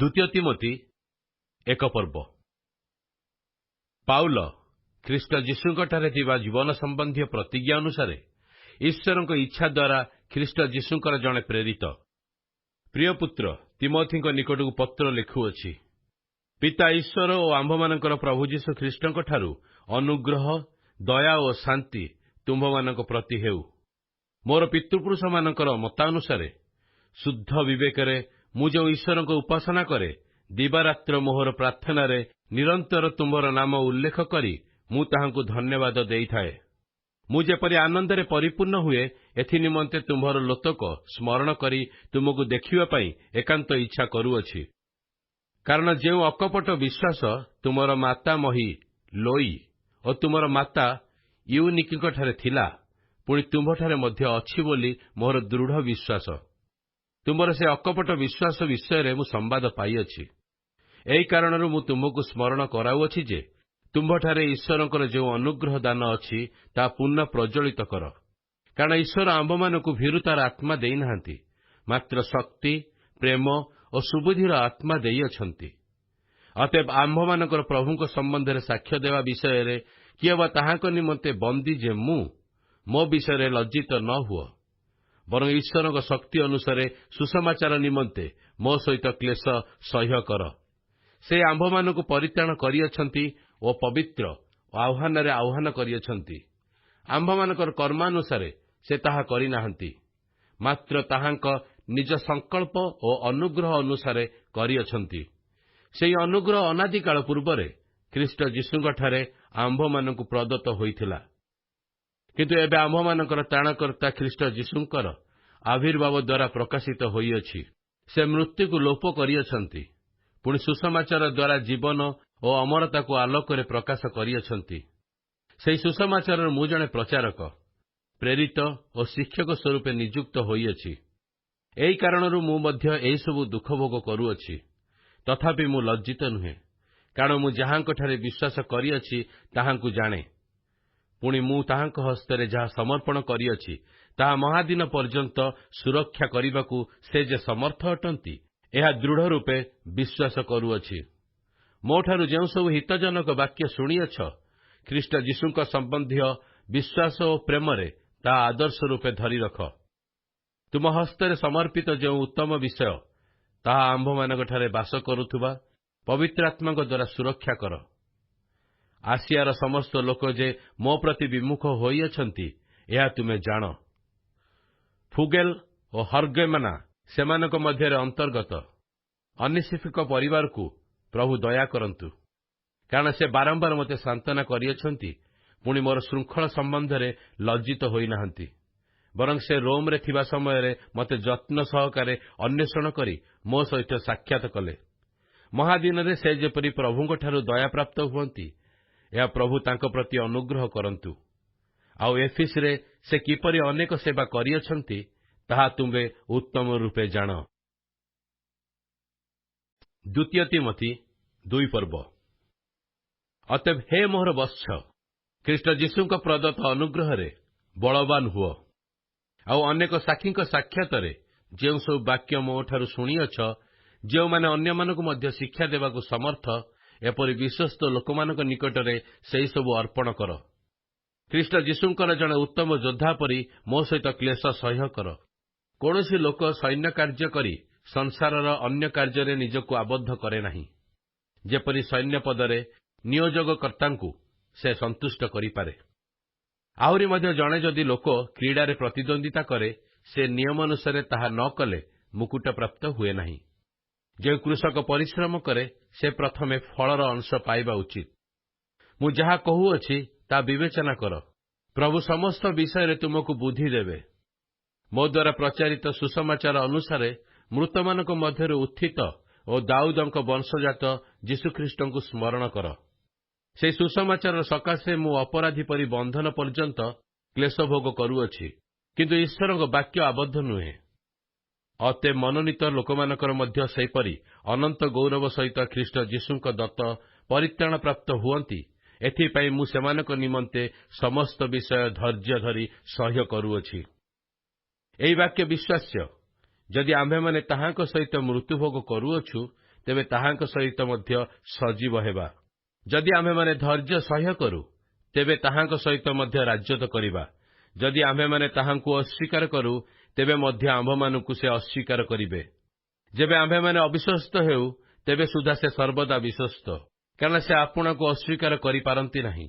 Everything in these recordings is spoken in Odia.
ଦ୍ୱିତୀୟ ତିମୋଥି 1 ପର୍ବ। ପାଉଲ, ଖ୍ରୀଷ୍ଟ ଯୀଶୁଙ୍କଠାରେ ଥିବା ଜୀବନ ସମ୍ବନ୍ଧୀୟ ପ୍ରତିଜ୍ଞା ଅନୁସାରେ ଈଶ୍ୱରଙ୍କ ଇଚ୍ଛା ଦ୍ୱାରା ଖ୍ରୀଷ୍ଟ ଯୀଶୁଙ୍କର ଜଣେ ପ୍ରେରିତ, ପ୍ରିୟ ପୁତ୍ର ତିମୋଥିଙ୍କ ନିକଟକୁ ପତ୍ର ଲେଖୁଅଛି। ପିତା ଈଶ୍ୱର ଓ ଆମ୍ଭମାନଙ୍କର ପ୍ରଭୁ ଯୀଶୁ ଖ୍ରୀଷ୍ଟଙ୍କଠାରୁ ଅନୁଗ୍ରହ, ଦୟା ଓ ଶାନ୍ତି ତୁମ୍ଭମାନଙ୍କ ପ୍ରତି ହେଉ। ମୋର ପିତୃପୁରୁଷମାନଙ୍କର ମତାନୁସାରେ ଶୁଦ୍ଧ ବିବେକରେ ମୁଁ ଯେଉଁ ଈଶ୍ୱରଙ୍କ ଉପାସନା କରେ, ଦିବାରାତ୍ର ମୋହର ପ୍ରାର୍ଥନାରେ ନିରନ୍ତର ତୁମ୍ଭର ନାମ ଉଲ୍ଲେଖ କରି ମୁଁ ତାହାଙ୍କୁ ଧନ୍ୟବାଦ ଦେଇଥାଏ। ମୁଁ ଯେପରି ଆନନ୍ଦରେ ପରିପୂର୍ଣ୍ଣ ହୁଏ, ଏଥି ନିମନ୍ତେ ତୁମ୍ଭର ଲୋତକ ସ୍ମରଣ କରି ତୁମକୁ ଦେଖିବା ପାଇଁ ଏକାନ୍ତ ଇଚ୍ଛା କରୁଅଛି। କାରଣ ଯେଉଁ ଅକପଟ ବିଶ୍ୱାସ ତୁମର ମାତାମହୀ ଲୋଇ ଓ ତୁମର ମାତା ୟୁନିକିଙ୍କଠାରେ ଥିଲା, ପୁଣି ତୁମ୍ଭଠାରେ ମଧ୍ୟ ଅଛି ବୋଲି ମୋର ଦୃଢ଼ ବିଶ୍ୱାସ। ତୁମର ସେ ଅକପଟ ବିଶ୍ୱାସ ବିଷୟରେ ମୁଁ ସମ୍ବାଦ ପାଇଅଛି। ଏହି କାରଣରୁ ମୁଁ ତୁମ୍ଭକୁ ସ୍ମରଣ କରାଉଅଛି ଯେ ତୁମ୍ଭଠାରେ ଈଶ୍ୱରଙ୍କର ଯେଉଁ ଅନୁଗ୍ରହ ଦାନ ଅଛି, ତାହା ପୁନଃ ପ୍ରଜ୍ୱଳିତ କର। କାରଣ ଈଶ୍ୱର ଆମ୍ଭମାନଙ୍କୁ ଭୀରୁତାର ଆତ୍ମା ଦେଇନାହାନ୍ତି, ମାତ୍ର ଶକ୍ତି, ପ୍ରେମ ଓ ସୁବୁଦ୍ଧିର ଆତ୍ମା ଦେଇଅଛନ୍ତି। ଅତଏବ ଆମ୍ଭମାନଙ୍କର ପ୍ରଭୁଙ୍କ ସମ୍ବନ୍ଧରେ ସାକ୍ଷ୍ୟ ଦେବା ବିଷୟରେ କିଅବା ତାହାଙ୍କ ନିମନ୍ତେ ବନ୍ଦୀ ଯେ ମୁଁ, ମୋ ବିଷୟରେ ଲଜ୍ଜିତ ନ ହୁଅ, ବରଂ ଈଶ୍ୱରଙ୍କ ଶକ୍ତି ଅନୁସାରେ ସୁସମାଚାର ନିମନ୍ତେ ମୋ ସହିତ କ୍ଲେଶ ସହ୍ୟ କର। ସେ ଆମ୍ଭମାନଙ୍କୁ ପରିତ୍ରାଣ କରିଅଛନ୍ତି ଓ ପବିତ୍ର ଆହ୍ୱାନରେ ଆହ୍ୱାନ କରିଅଛନ୍ତି। ଆମ୍ଭମାନଙ୍କର କର୍ମାନୁସାରେ ସେ ତାହା କରିନାହାନ୍ତି, ମାତ୍ର ତାହାଙ୍କ ନିଜ ସଂକଳ୍ପ ଓ ଅନୁଗ୍ରହ ଅନୁସାରେ କରିଅଛନ୍ତି। ସେହି ଅନୁଗ୍ରହ ଅନାଦିକାଳ ପୂର୍ବରେ ଖ୍ରୀଷ୍ଟ ଯୀଶୁଙ୍କଠାରେ ଆମ୍ଭମାନଙ୍କୁ ପ୍ରଦତ୍ତ ହୋଇଥିଲା, କିନ୍ତୁ ଏବେ ଆମ୍ଭମାନଙ୍କର ତ୍ରାଣକର୍ତ୍ତା ଖ୍ରୀଷ୍ଟ ଯୀଶୁଙ୍କର ଆବିର୍ଭାବ ଦ୍ୱାରା ପ୍ରକାଶିତ ହୋଇଅଛି। ସେ ମୃତ୍ୟୁକୁ ଲୋପ କରିଅଛନ୍ତି, ପୁଣି ସୁସମାଚାର ଦ୍ୱାରା ଜୀବନ ଓ ଅମରତାକୁ ଆଲୋକରେ ପ୍ରକାଶ କରିଅଛନ୍ତି। ସେହି ସୁସମାଚାରର ମୁଁ ଜଣେ ପ୍ରଚାରକ, ପ୍ରେରିତ ଓ ଶିକ୍ଷକ ସ୍ୱରୂପେ ନିଯୁକ୍ତ ହୋଇଅଛି। ଏହି କାରଣରୁ ମୁଁ ମଧ୍ୟ ଏହିସବୁ ଦୁଃଖ ଭୋଗ କରୁଅଛି। ତଥାପି ମୁଁ ଲଜ୍ଜିତ ନୁହେଁ, କାରଣ ମୁଁ ଯାହାଙ୍କଠାରେ ବିଶ୍ୱାସ କରିଅଛି ତାହାଙ୍କୁ ଜାଣେ। ପୁଣି ମୁଁ ତାହାଙ୍କ ହସ୍ତରେ ଯାହା ସମର୍ପଣ କରିଅଛି, ତାହା ମହାଦିନ ପର୍ଯ୍ୟନ୍ତ ସୁରକ୍ଷା କରିବାକୁ ସେ ଯେ ସମର୍ଥ ଅଟନ୍ତି, ଏହା ଦୃଢ଼ ରୂପେ ବିଶ୍ୱାସ କରୁଅଛି। ମୋଠାରୁ ଯେଉଁସବୁ ହିତଜନକ ବାକ୍ୟ ଶୁଣିଅଛ, ଖ୍ରୀଷ୍ଟ ଯୀଶୁଙ୍କ ସମ୍ବନ୍ଧୀୟ ବିଶ୍ୱାସ ଓ ପ୍ରେମରେ ତାହା ଆଦର୍ଶ ରୂପେ ଧରି ରଖ। ତୁମ ହସ୍ତରେ ସମର୍ପିତ ଯେଉଁ ଉତ୍ତମ ବିଷୟ, ତାହା ଆମ୍ଭମାନଙ୍କଠାରେ ବାସ କରୁଥିବା ପବିତ୍ରାତ୍ମାଙ୍କ ଦ୍ୱାରା ସୁରକ୍ଷା କର। ଆସିଆର ସମସ୍ତ ଲୋକ ଯେ ମୋ ପ୍ରତି ବିମୁଖ ହୋଇଅଛନ୍ତି, ଏହା ତୁମେ ଜାଣ। ଫୁଗେଲ ଓ ହର୍ଗେମନା ସେମାନଙ୍କ ମଧ୍ୟରେ ଅନ୍ତର୍ଗତ। ଅନିସିଫିକ ପରିବାରକୁ ପ୍ରଭୁ ଦୟା କରନ୍ତୁ, କାରଣ ସେ ବାରମ୍ବାର ମୋତେ ସାନ୍ତ୍ୱନା କରିଅଛନ୍ତି, ପୁଣି ମୋର ଶୃଙ୍ଖଳ ସମ୍ବନ୍ଧରେ ଲଜ୍ଜିତ ହୋଇନାହାନ୍ତି, ବରଂ ସେ ରୋମ୍ରେ ଥିବା ସମୟରେ ମୋତେ ଯତ୍ନ ସହକାରେ ଅନ୍ୱେଷଣ କରି ମୋ ସହିତ ସାକ୍ଷାତ କଲେ। ମହାଦିନରେ ସେ ଯେପରି ପ୍ରଭୁଙ୍କଠାରୁ ଦୟାପ୍ରାପ୍ତ ହୁଅନ୍ତି, ଏହା ପ୍ରଭୁ ତାଙ୍କ ପ୍ରତି ଅନୁଗ୍ରହ କରନ୍ତୁ। ଆଉ ଏଫିସରେ ସେ କିପରି ଅନେକ ସେବା କରିଅଛନ୍ତି, ତାହା ତୁମ୍ଭେ ଉତ୍ତମ ରୂପେ ଜାଣ। ଦ୍ୱିତୀୟ ତିମୋଥି 2 ପର୍ବ। ଅତଏବ ହେ ମୋହର ବତ୍ସ, ଖ୍ରୀଷ୍ଟ ଯୀଶୁଙ୍କ ପ୍ରଦତ୍ତ ଅନୁଗ୍ରହରେ ବଳବାନ ହୁଅ। ଆଉ ଅନେକ ସାକ୍ଷୀଙ୍କ ସାକ୍ଷାତରେ ଯେଉଁ ସବୁ ବାକ୍ୟ ମୋଠାରୁ ଶୁଣିଅଛ, ଯେଉଁମାନେ ଅନ୍ୟମାନଙ୍କୁ ମଧ୍ୟ ଶିକ୍ଷା ଦେବାକୁ ସମର୍ଥ, ଏପରି ବିଶ୍ୱସ୍ତ ଲୋକମାନଙ୍କ ନିକଟରେ ସେହି ସବୁ ଅର୍ପଣ କର। ଖ୍ରୀଷ୍ଟ ଯୀଶୁଙ୍କର ଜଣେ ଉତ୍ତମ ଯୋଦ୍ଧା ପରି ମୋ ସହିତ କ୍ଲେଶ ସହ୍ୟ କର। କୌଣସି ଲୋକ ସୈନ୍ୟ କାର୍ଯ୍ୟ କରି ସଂସାରର ଅନ୍ୟ କାର୍ଯ୍ୟରେ ନିଜକୁ ଆବଦ୍ଧ କରେ ନାହିଁ, ଯେପରି ସୈନ୍ୟ ପଦରେ ନିୟୋଜକର୍ତ୍ତାଙ୍କୁ ସେ ସନ୍ତୁଷ୍ଟ କରିପାରେ। ଆହୁରି ମଧ୍ୟ ଜଣେ ଯଦି ଲୋକ କ୍ରୀଡ଼ାରେ ପ୍ରତିଦ୍ୱନ୍ଦ୍ୱିତା କରେ, ସେ ନିୟମାନୁସାରେ ତାହା ନ କଲେ ମୁକୁଟ ପ୍ରାପ୍ତ ହୁଏ ନାହିଁ। ଯେଉଁ କୃଷକ ପରିଶ୍ରମ କରେ, ସେ ପ୍ରଥମେ ଫଳର ଅଂଶ ପାଇବା ଉଚିତ। ମୁଁ ଯାହା କହୁଅଛି ତାହା ବିବେଚନା କର। ପ୍ରଭୁ ସମସ୍ତ ବିଷୟରେ ତୁମକୁ ବୁଦ୍ଧି ଦେବେ। ମୋ ଦ୍ୱାରା ପ୍ରଚାରିତ ସୁସମାଚାର ଅନୁସାରେ ମୃତମାନଙ୍କ ମଧ୍ୟରୁ ଉତ୍ଥିତ ଓ ଦାଉଦଙ୍କ ବଂଶଜାତ ଯୀଶୁଖ୍ରୀଷ୍ଟଙ୍କୁ ସ୍ମରଣ କର। ସେହି ସୁସମାଚାର ସକାଶେ ମୁଁ ଅପରାଧୀ ପରି ବନ୍ଧନ ପର୍ଯ୍ୟନ୍ତ କ୍ଲେଶ ଭୋଗ କରୁଅଛି, କିନ୍ତୁ ଈଶ୍ୱରଙ୍କ ବାକ୍ୟ ଆବଦ୍ଧ ନୁହେଁ। ଅତେ ମନୋନୀତ ଲୋକମାନଙ୍କର ମଧ୍ୟ ସେହିପରି ଅନନ୍ତ ଗୌରବ ସହିତ ଖ୍ରୀଷ୍ଟ ଯୀଶୁଙ୍କ ଦତ୍ତ ପରିତ୍ରାଣ ପ୍ରାପ୍ତ ହୁଅନ୍ତି, ଏଥିପାଇଁ ମୁଁ ସେମାନଙ୍କ ନିମନ୍ତେ ସମସ୍ତ ବିଷୟ ଧୈର୍ଯ୍ୟ ଧରି ସହ୍ୟ କରୁଅଛି। ଏହି ବାକ୍ୟ ବିଶ୍ୱାସ୍ୟ, ଯଦି ଆମ୍ଭେମାନେ ତାହାଙ୍କ ସହିତ ମୃତ୍ୟୁଭୋଗ କରୁଅଛୁ, ତେବେ ତାହାଙ୍କ ସହିତ ମଧ୍ୟ ସଜୀବ ହେବା। ଯଦି ଆମ୍ଭେମାନେ ଧୈର୍ଯ୍ୟ ସହ୍ୟ କରୁ, ତେବେ ତାହାଙ୍କ ସହିତ ମଧ୍ୟ ରାଜତ୍ୱ କରିବା। ଯଦି ଆମ୍ଭେମାନେ ତାହାଙ୍କୁ ଅସ୍ୱୀକାର କରୁ, ତେବେ ମଧ୍ୟ ଆମ୍ଭମାନଙ୍କୁ ସେ ଅସ୍ୱୀକାର କରିବେ। ଯେବେ ଆମ୍ଭେମାନେ ଅବିଶ୍ୱସ୍ତ ହେଉ, ତେବେ ସୁଦ୍ଧା ସେ ସର୍ବଦା ବିଶ୍ୱସ୍ତ, କାରଣ ସେ ଆପଣାକୁ ଅସ୍ୱୀକାର କରିପାରନ୍ତି ନାହିଁ।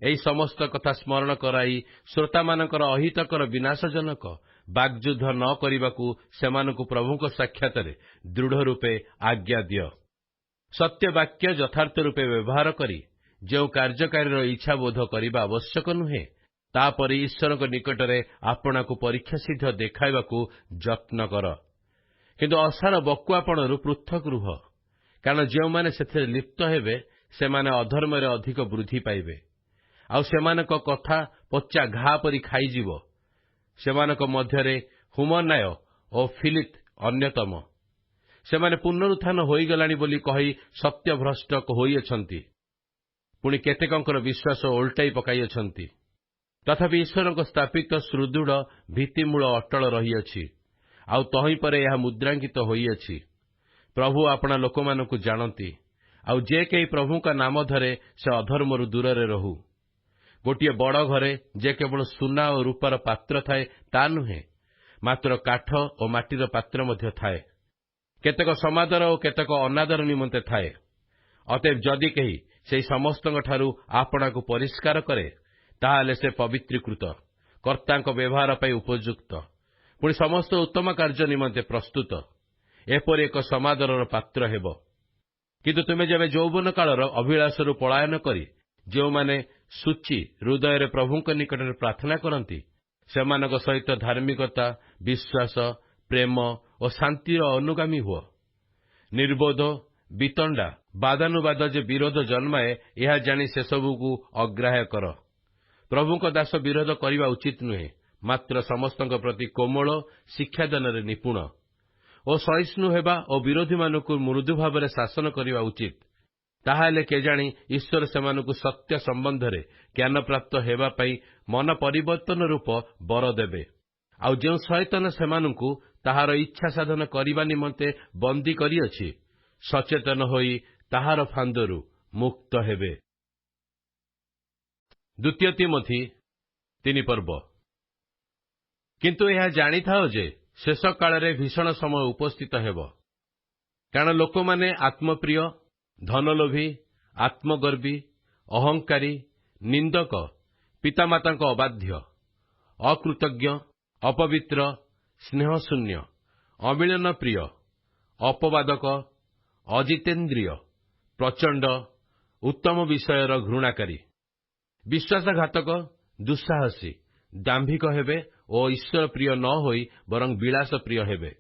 ଏହି ସମସ୍ତ କଥା ସ୍ମରଣ କରାଇ ଶ୍ରୋତାମାନଙ୍କର ଅହିତକର ବିନାଶଜନକ ବାକ୍ଯୁଦ୍ଧ ନ କରିବାକୁ ସେମାନଙ୍କୁ ପ୍ରଭୁଙ୍କ ସାକ୍ଷାତରେ ଦୃଢ଼ ରୂପେ ଆଜ୍ଞା ଦିଅ। ସତ୍ୟ ବାକ୍ୟ ଯଥାର୍ଥ ରୂପେ ବ୍ୟବହାର କରି ଯେଉଁ କାର୍ଯ୍ୟକାରୀର ଇଚ୍ଛା ବୋଧ କରିବା ଆବଶ୍ୟକ ନୁହେଁ, ତାପରେ ଈଶ୍ୱରଙ୍କ ନିକଟରେ ଆପଣାକୁ ପରୀକ୍ଷା ସିଦ୍ଧ ଦେଖାଇବାକୁ ଯତ୍ନ କର। କିନ୍ତୁ ଅସାର ବକୁଆପଣରୁ ପୃଥକ ରୁହ, କାରଣ ଯେଉଁମାନେ ସେଥିରେ ଲିପ୍ତ ହେବେ ସେମାନେ ଅଧର୍ମରେ ଅଧିକ ବୃଦ୍ଧି ପାଇବେ, ଆଉ ସେମାନଙ୍କ କଥା ପଚା ଘା ପରି ଖାଇଯିବ। ସେମାନଙ୍କ ମଧ୍ୟରେ ହୁମନାୟ ଓ ଫିଲିତ ଅନ୍ୟତମ। ସେମାନେ ପୁନରୁତ୍ଥାନ ହୋଇଗଲାଣି ବୋଲି କହି ସତ୍ୟଭ୍ରଷ୍ଟ ହୋଇଅଛନ୍ତି, ପୁଣି କେତେକଙ୍କର ବିଶ୍ୱାସ ଓଲଟାଇ ପକାଇଅଛନ୍ତି। ତଥାପି ଈଶ୍ୱରଙ୍କ ସ୍ଥାପିତ ସୁଦୃଢ଼ ଭିତ୍ତିମୂଳ ଅଟଳ ରହିଅଛି, ଆଉ ତହିଁ ପରେ ଏହା ମୁଦ୍ରାଙ୍କିତ ହୋଇଅଛି, ପ୍ରଭୁ ଆପଣା ଲୋକମାନଙ୍କୁ ଜାଣନ୍ତି, ଆଉ ଯେ କେହି ପ୍ରଭୁଙ୍କ ନାମ ଧରେ ସେ ଅଧର୍ମରୁ ଦୂରରେ ରହୁ। ଗୋଟିଏ ବଡ଼ ଘରେ ଯେ କେବଳ ସୁନା ଓ ରୂପାର ପାତ୍ର ଥାଏ ତା ନୁହେଁ, ମାତ୍ର କାଠ ଓ ମାଟିର ପାତ୍ର ମଧ୍ୟ ଥାଏ। କେତେକ ସମାଦର ଓ କେତେକ ଅନାଦର ନିମନ୍ତେ ଥାଏ। ଅତଏବ ଯଦି କେହି ସେହି ସମସ୍ତଙ୍କଠାରୁ ଆପଣାକୁ ପରିଷ୍କାର କରେ, ତାହେଲେ ସେ ପବିତ୍ରୀକୃତ, କର୍ତ୍ତାଙ୍କ ବ୍ୟବହାର ପାଇଁ ଉପଯୁକ୍ତ, ପୁଣି ସମସ୍ତ ଉତ୍ତମ କାର୍ଯ୍ୟ ନିମନ୍ତେ ପ୍ରସ୍ତୁତ, ଏପରି ଏକ ସମାଦରର ପାତ୍ର ହେବ। କିନ୍ତୁ ତୁମେ ଯେବେ ଯୌବନ କାଳର ଅଭିଳାଷରୁ ପଳାୟନ କରି ଯେଉଁମାନେ ସୂଚି ହୃଦୟରେ ପ୍ରଭୁଙ୍କ ନିକଟରେ ପ୍ରାର୍ଥନା କରନ୍ତି, ସେମାନଙ୍କ ସହିତ ଧାର୍ମିକତା, ବିଶ୍ୱାସ, ପ୍ରେମ ଓ ଶାନ୍ତିର ଅନୁଗାମୀ ହୁଅ। ନିର୍ବୋଧ ବିତଣ୍ଡା ବାଦାନୁବାଦ ଯେ ବିରୋଧ ଜନ୍ମାଏ, ଏହା ଜାଣି ସେସବୁକୁ ଅଗ୍ରାହ୍ୟ କର। ପ୍ରଭୁଙ୍କ ଦାସ ବିରୋଧ କରିବା ଉଚିତ ନୁହେଁ, ମାତ୍ର ସମସ୍ତଙ୍କ ପ୍ରତି କୋମଳ, ଶିକ୍ଷାଦାନରେ ନିପୁଣ ଓ ସହିଷ୍ଣୁ ହେବା ଓ ବିରୋଧୀମାନଙ୍କୁ ମୃଦୁ ଭାବରେ ଶାସନ କରିବା ଉଚିତ। ତାହାହେଲେ କେଜାଣି ଈଶ୍ୱର ସେମାନଙ୍କୁ ସତ୍ୟ ସମ୍ବନ୍ଧରେ ଜ୍ଞାନପ୍ରାପ୍ତ ହେବା ପାଇଁ ମନ ପରିବର୍ତ୍ତନ ରୂପ ବର ଦେବେ, ଆଉ ଯେଉଁ ଶୟତାନ ସେମାନଙ୍କୁ ତାହାର ଇଚ୍ଛା ସାଧନ କରିବା ନିମନ୍ତେ ବନ୍ଦୀ କରିଅଛି, ସଚେତନ ହୋଇ ତାହାର ଫାନ୍ଦରୁ ମୁକ୍ତ ହେବେ। ଦ୍ୱିତୀୟ ତିମୋଥି 3 ପର୍ବ। କିନ୍ତୁ ଏହା ଜାଣିଥାଅ ଯେ ଶେଷ କାଳରେ ଭୀଷଣ ସମୟ ଉପସ୍ଥିତ ହେବ। କାରଣ ଲୋକମାନେ ଆତ୍ମପ୍ରିୟ, ଧନଲୋଭୀ, ଆତ୍ମଗର୍ବୀ, ଅହଙ୍କାରୀ, ନିନ୍ଦକ, ପିତାମାତାଙ୍କ ଅବାଧ୍ୟ, ଅକୃତଜ୍ଞ, ଅପବିତ୍ର, ସ୍ନେହଶୂନ୍ୟ, ଅମିଳନ ପ୍ରିୟ, ଅପବାଦକ, ଅଜିତେନ୍ଦ୍ରିୟ, ପ୍ରଚଣ୍ଡ, ଉତ୍ତମ ବିଷୟର ଘୃଣାକାରୀ, ବିଶ୍ୱାସଘାତକ, ଦୁଃସାହସୀ, ଦାମ୍ଭିକ ହେବେ ଓ ଈଶ୍ୱର ପ୍ରିୟ ନ ହୋଇ ବରଂ ବିଳାସ ପ୍ରିୟ ହେବେ।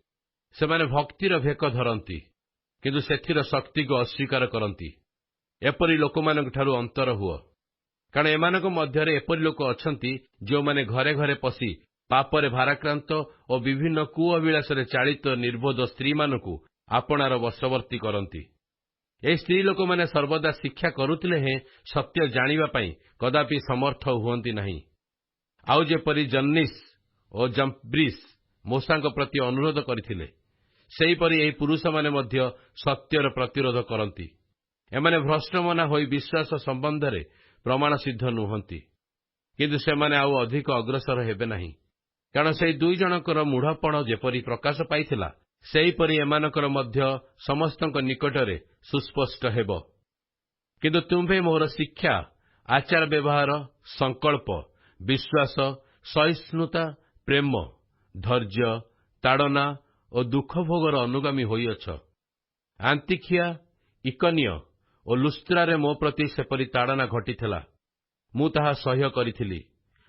ସେମାନେ ଭକ୍ତିର ଭେକ ଧରନ୍ତି, କିନ୍ତୁ ସେଥିର ଶକ୍ତିକୁ ଅସ୍ୱୀକାର କରନ୍ତି। ଏପରି ଲୋକମାନଙ୍କଠାରୁ ଅନ୍ତର ହୁଅ। କାରଣ ଏମାନଙ୍କ ମଧ୍ୟରେ ଏପରି ଲୋକ ଅଛନ୍ତି, ଯେଉଁମାନେ ଘରେ ଘରେ ପଶି ପାପରେ ଭାରାକ୍ରାନ୍ତ ଓ ବିଭିନ୍ନ କୁଅଭିଳାଷରେ ଚାଳିତ ନିର୍ବୋଧ ସ୍ତ୍ରୀମାନଙ୍କୁ ଆପଣାର ବଶବର୍ତ୍ତୀ କରନ୍ତି। ଏହି ସ୍ତ୍ରୀ ଲୋକମାନେ ସର୍ବଦା ଶିକ୍ଷା କରୁଥିଲେ ହେଁ ସତ୍ୟ ଜାଣିବା ପାଇଁ କଦାପି ସମର୍ଥ ହୁଅନ୍ତି ନାହିଁ। ଆଉ ଯେପରି ଜନ୍ନିସ୍ ଓ ଜମ୍ବ୍ରିସ୍ ମୋଶାଙ୍କ ପ୍ରତି ଅନୁରୋଧ କରିଥିଲେ, ସେହିପରି ଏହି ପୁରୁଷମାନେ ମଧ୍ୟ ସତ୍ୟର ପ୍ରତିରୋଧ କରନ୍ତି। ଏମାନେ ଭ୍ରଷ୍ଟମନା ହୋଇ ବିଶ୍ୱାସ ସମ୍ବନ୍ଧରେ ପ୍ରମାଣ ସିଦ୍ଧ ନୁହନ୍ତି। କିନ୍ତୁ ସେମାନେ ଆଉ ଅଧିକ ଅଗ୍ରସର ହେବେ ନାହିଁ, କାରଣ ସେହି ଦୁଇ ଜଣଙ୍କର ମୂଢ଼ପଣ ଯେପରି ପ୍ରକାଶ ପାଇଥିଲା, ସେହିପରି ଏମାନଙ୍କର ମଧ୍ୟ ସମସ୍ତଙ୍କ ନିକଟରେ ସୁସ୍ପଷ୍ଟ ହେବ। କିନ୍ତୁ ତୁମ୍ଭେ ମୋର ଶିକ୍ଷା, ଆଚାର ବ୍ୟବହାର, ସଂକଳ୍ପ, ବିଶ୍ୱାସ, ସହିଷ୍ଣୁତା, ପ୍ରେମ, ଧୈର୍ଯ୍ୟ, ତାଡ଼ନା ଓ ଦୁଃଖ ଭୋଗର ଅନୁଗାମୀ ହୋଇଅଛ। ଆନ୍ତିଖିଆ, ଇକନିୟ ଓ ଲୁସ୍ତ୍ରାରେ ମୋ ପ୍ରତି ସେପରି ତାଡ଼ନା ଘଟିଥିଲା, ମୁଁ ତାହା ସହ୍ୟ କରିଥିଲି,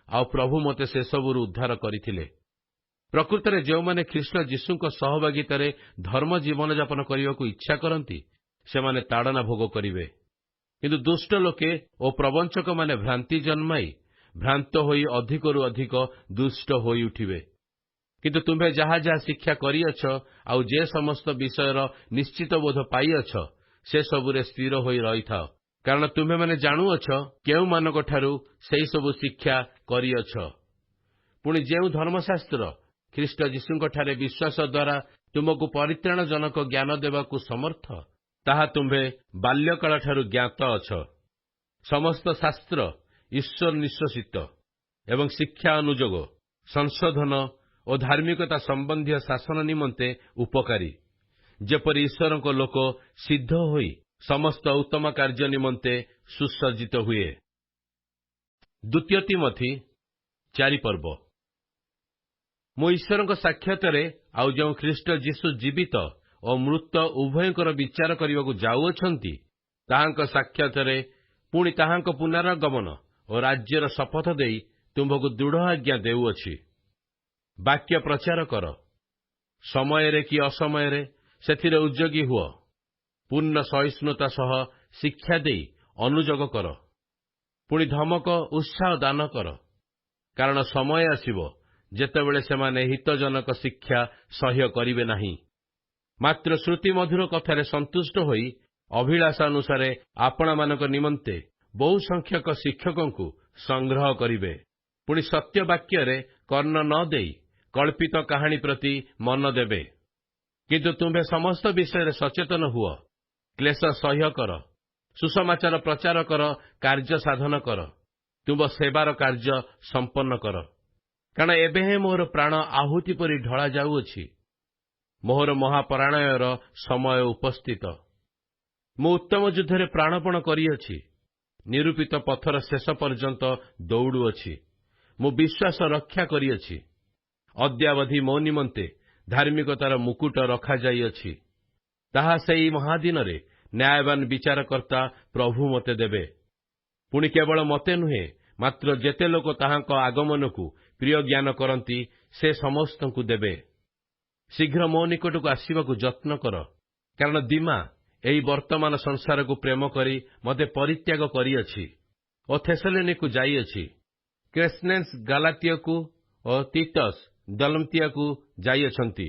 ଆଉ ପ୍ରଭୁ ମୋତେ ସେସବୁରୁ ଉଦ୍ଧାର କରିଥିଲେ। ପ୍ରକୃତରେ ଯେଉଁମାନେ ଖ୍ରୀଷ୍ଟ ଯୀଶୁଙ୍କ ସହଭାଗିତାରେ ଧର୍ମ ଜୀବନଯାପନ କରିବାକୁ ଇଚ୍ଛା କରନ୍ତି, ସେମାନେ ତାଡ଼ନା ଭୋଗ କରିବେ। କିନ୍ତୁ ଦୁଷ୍ଟ ଲୋକେ ଓ ପ୍ରବଞ୍ଚକମାନେ ଭ୍ରାନ୍ତି ଜନ୍ମାଇ ଭ୍ରାନ୍ତ ହୋଇ ଅଧିକରୁ ଅଧିକ ଦୁଷ୍ଟ ହୋଇଉଠିବେ। କିନ୍ତୁ ତୁମ୍ଭେ ଯାହା ଯାହା ଶିକ୍ଷା କରିଅଛ ଆଉ ଯେ ସମସ୍ତ ବିଷୟର ନିଶ୍ଚିତ ବୋଧ ପାଇଅଛ, ସେସବୁରେ ସ୍ଥିର ହୋଇ ରହିଥାଅ, କାରଣ ତୁମ୍ଭେମାନେ ଜାଣୁଅଛ କେଉଁମାନଙ୍କଠାରୁ ସେହିସବୁ ଶିକ୍ଷା କରିଅଛ। ପୁଣି ଯେଉଁ ଧର୍ମଶାସ୍ତ୍ର ଖ୍ରୀଷ୍ଟ ଯୀଶୁଙ୍କଠାରେ ବିଶ୍ୱାସ ଦ୍ୱାରା ତୁମକୁ ପରିତ୍ରାଣଜନକ ଜ୍ଞାନ ଦେବାକୁ ସମର୍ଥ, ତାହା ତୁମ୍ଭେ ବାଲ୍ୟକାଳଠାରୁ ଜ୍ଞାତ ଅଛ। ସମସ୍ତ ଶାସ୍ତ୍ର ଈଶ୍ୱର ନିଃଶ୍ୱସିତ ଏବଂ ଶିକ୍ଷା, ଅନୁଯୋଗ, ସଂଶୋଧନ ଓ ଧାର୍ମିକତା ସମ୍ବନ୍ଧୀୟ ଶାସନ ନିମନ୍ତେ ଉପକାରୀ, ଯେପରି ଈଶ୍ୱରଙ୍କ ଲୋକ ସିଦ୍ଧ ହୋଇ ସମସ୍ତ ଉତ୍ତମ କାର୍ଯ୍ୟ ନିମନ୍ତେ ସୁସଜ୍ଜିତ ହୁଏ। ଦ୍ୱିତୀୟ ତୀମଥି 4 ପର୍ବ। ମୁଁ ଈଶ୍ୱରଙ୍କ ସାକ୍ଷାତରେ ଆଉ ଯେଉଁ ଖ୍ରୀଷ୍ଟ ଯୀଶୁ ଜୀବିତ ଓ ମୃତ ଉଭୟଙ୍କର ବିଚାର କରିବାକୁ ଯାଉଅଛନ୍ତି, ତାହାଙ୍କ ସାକ୍ଷାତରେ, ପୁଣି ତାହାଙ୍କ ପୁନରାଗମନ ଓ ରାଜ୍ୟର ଶପଥ ଦେଇ ତୁମ୍ଭକୁ ଦୃଢ଼ ଆଜ୍ଞା ଦେଉଅଛି। ବାକ୍ୟ ପ୍ରଚାର କର। ସମୟରେ କି ଅସମୟରେ ସେଥିରେ ଉଦ୍ଯୋଗୀ ହୁଅ। ପୂର୍ଣ୍ଣ ସହିଷ୍ଣୁତା ସହ ଶିକ୍ଷା ଦେଇ ଅନୁଯୋଗ କର, ପୁଣି ଧମକ ଉତ୍ସାହ ଦାନ କର। କାରଣ ସମୟ ଆସିବ, ଯେତେବେଳେ ସେମାନେ ହିତଜନକ ଶିକ୍ଷା ସହ୍ୟ କରିବେ ନାହିଁ, ମାତ୍ର ଶ୍ରୁତି ମଧୁର କଥାରେ ସନ୍ତୁଷ୍ଟ ହୋଇ ଅଭିଳାଷ ଅନୁସାରେ ଆପଣାମାନଙ୍କ ନିମନ୍ତେ ବହୁ ସଂଖ୍ୟକ ଶିକ୍ଷକଙ୍କୁ ସଂଗ୍ରହ କରିବେ। ପୁଣି ସତ୍ୟ ବାକ୍ୟରେ କର୍ଣ୍ଣ ନ ଦେଇ କଳ୍ପିତ କାହାଣୀ ପ୍ରତି ମନ ଦେବେ। କିନ୍ତୁ ତୁମ୍ଭେ ସମସ୍ତ ବିଷୟରେ ସଚେତନ ହୁଅ, କ୍ଲେଶ ସହ୍ୟ କର, ସୁସମାଚାର ପ୍ରଚାର କର, କାର୍ଯ୍ୟ ସାଧନ କର, ତୁମ୍ଭ ସେବାର କାର୍ଯ୍ୟ ସମ୍ପନ୍ନ କର। କାରଣ ଏବେ ହିଁ ମୋର ପ୍ରାଣ ଆହୁତି ପରି ଢଳା ଯାଉଅଛି, ମୋହର ମହାପରାଣୟର ସମୟ ଉପସ୍ଥିତ। ମୁଁ ଉତ୍ତମ ଯୁଦ୍ଧରେ ପ୍ରାଣପଣ କରିଅଛି, ନିରୂପିତ ପଥର ଶେଷ ପର୍ଯ୍ୟନ୍ତ ଦୌଡୁଅଛି, ମୁଁ ବିଶ୍ୱାସ ରକ୍ଷା କରିଅଛି। ଅଦ୍ୟାବଧି ମୋ ନିମନ୍ତେ ଧାର୍ମିକତାର ମୁକୁଟ ରଖାଯାଇଅଛି। ତାହା ସେଇ ମହାଦିନରେ ନ୍ୟାୟବାନ ବିଚାରକର୍ତ୍ତା ପ୍ରଭୁ ମୋତେ ଦେବେ। ପୁଣି କେବଳ ମୋତେ ନୁହେଁ, ମାତ୍ର ଯେତେ ଲୋକ ତାହାଙ୍କ ଆଗମନକୁ ପ୍ରିୟ ଜ୍ଞାନ କରନ୍ତି, ସେ ସମସ୍ତଙ୍କୁ ଦେବେ। ଶୀଘ୍ର ମୋ ନିକଟକୁ ଆସିବାକୁ ଯତ୍ନ କର। କାରଣ ଦୀମା ଏହି ବର୍ତ୍ତମାନ ସଂସାରକୁ ପ୍ରେମ କରି ମୋତେ ପରିତ୍ୟାଗ କରିଅଛି ଓ ଥେସଲନୀକୁ ଯାଇଅଛି। କ୍ରେସ୍ନେନ୍ସ ଗାଲାତୀୟକୁ ଓ ତିତସ୍ ଦଲମତିଆକୁ ଯାଇଅଛନ୍ତି।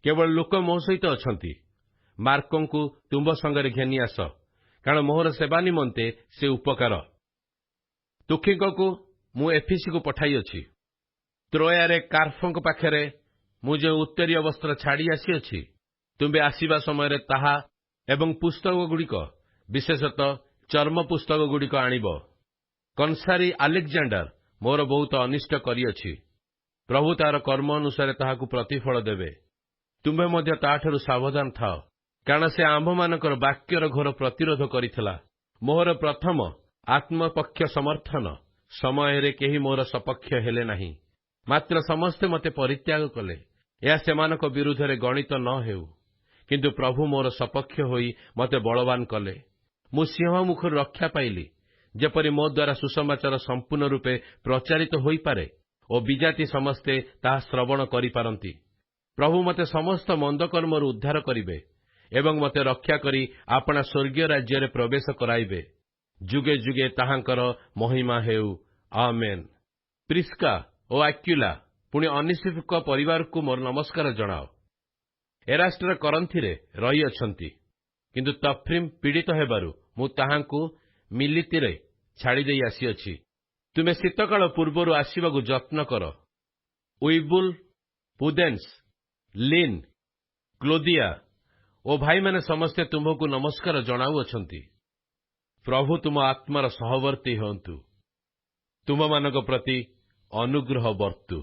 କେବଳ ଲୂକ ମୋ ସହିତ ଅଛନ୍ତି। ମାର୍କଙ୍କୁ ତୁମ୍ଭ ସଙ୍ଗରେ ଘେନି ଆସ, କାରଣ ମୋହର ସେବା ନିମନ୍ତେ ସେ ଉପକାର। ତୁଖିକକୁ ମୁଁ ଏଫିସିକୁ ପଠାଇଅଛି। ତ୍ରୋୟାରେ କାର୍ଫଙ୍କ ପାଖରେ ମୁଁ ଯେଉଁ ଉତ୍ତରୀୟ ବସ୍ତ୍ର ଛାଡ଼ି ଆସିଅଛି, ତୁମ୍ଭେ ଆସିବା ସମୟରେ ତାହା ଏବଂ ପୁସ୍ତକଗୁଡ଼ିକ, ବିଶେଷତଃ ଚର୍ମ ପୁସ୍ତକଗୁଡ଼ିକ ଆଣିବ। କଂସାରୀ ଆଲେକ୍ଜାଣ୍ଡାର ମୋର ବହୁତ ଅନିଷ୍ଟ କରିଅଛି। ପ୍ରଭୁ ତାର କର୍ମ ଅନୁସାରେ ତାହାକୁ ପ୍ରତିଫଳ ଦେବେ। ତୁମ୍ଭେ ମଧ୍ୟ ତାଠାରୁ ସାବଧାନ ଥାଅ, କାରଣ ସେ ଆମ୍ଭମାନଙ୍କର ବାକ୍ୟର ଘୋର ପ୍ରତିରୋଧ କରିଥିଲା। ମୋହର ପ୍ରଥମ ଆତ୍ମପକ୍ଷ ସମର୍ଥନ ସମୟରେ କେହି ମୋର ସପକ୍ଷ ହେଲେ ନାହିଁ, ମାତ୍ର ସମସ୍ତେ ମୋତେ ପରିତ୍ୟାଗ କଲେ। ଏହା ସେମାନଙ୍କ ବିରୁଦ୍ଧରେ ଗଣିତ ନ ହେଉ। କିନ୍ତୁ ପ୍ରଭୁ ମୋର ସପକ୍ଷ ହୋଇ ମୋତେ ବଳବାନ କଲେ। ମୁଁ ସିଂହ ମୁଖରୁ ରକ୍ଷା ପାଇଲି, ଯେପରି ମୋ ଦ୍ୱାରା ସୁସମାଚାର ସମ୍ପୂର୍ଣ୍ଣ ରୂପେ ପ୍ରଚାରିତ ହୋଇପାରେ ଓ ବିଜାତି ସମସ୍ତେ ତାହା ଶ୍ରବଣ କରିପାରନ୍ତି। ପ୍ରଭୁ ମୋତେ ସମସ୍ତ ମନ୍ଦକର୍ମରୁ ଉଦ୍ଧାର କରିବେ ଏବଂ ମୋତେ ରକ୍ଷା କରି ଆପଣା ସ୍ୱର୍ଗୀୟ ରାଜ୍ୟରେ ପ୍ରବେଶ କରାଇବେ। ଯୁଗେ ଯୁଗେ ତାହାଙ୍କର ମହିମା ହେଉ। ଆମେନ୍। ପ୍ରିସ୍କା ଓ ଆକ୍ୟୁଲା, ପୁଣି ଅନିସିଫଙ୍କ ପରିବାରକୁ ମୋର ନମସ୍କାର ଜଣାଅ। ଏରାଷ୍ଟ୍ର କରନ୍ଥିରେ ରହିଅଛନ୍ତି, କିନ୍ତୁ ତଫ୍ରିମ୍ ପୀଡ଼ିତ ହେବାରୁ ମୁଁ ତାହାଙ୍କୁ ମିଲିତିରେ ଛାଡ଼ିଦେଇ ଆସିଅଛି। ତୁମେ ଶୀତକାଳ ପୂର୍ବରୁ ଆସିବାକୁ ଯତ୍ନ କର। ଉଇବୁଲ, ପୁଦେନ୍ସ, ଲିନ୍, କ୍ଲୋଦିଆ ଓ ଭାଇମାନେ ସମସ୍ତେ ତୁମ୍ଭକୁ ନମସ୍କାର ଜଣାଉଅଛନ୍ତି। ପ୍ରଭୁ ତୁମ ଆତ୍ମାର ସହବର୍ତ୍ତୀ ହୁଅନ୍ତୁ। ତୁମମାନଙ୍କ ପ୍ରତି ଅନୁଗ୍ରହ ବର୍ତ୍ତୁ।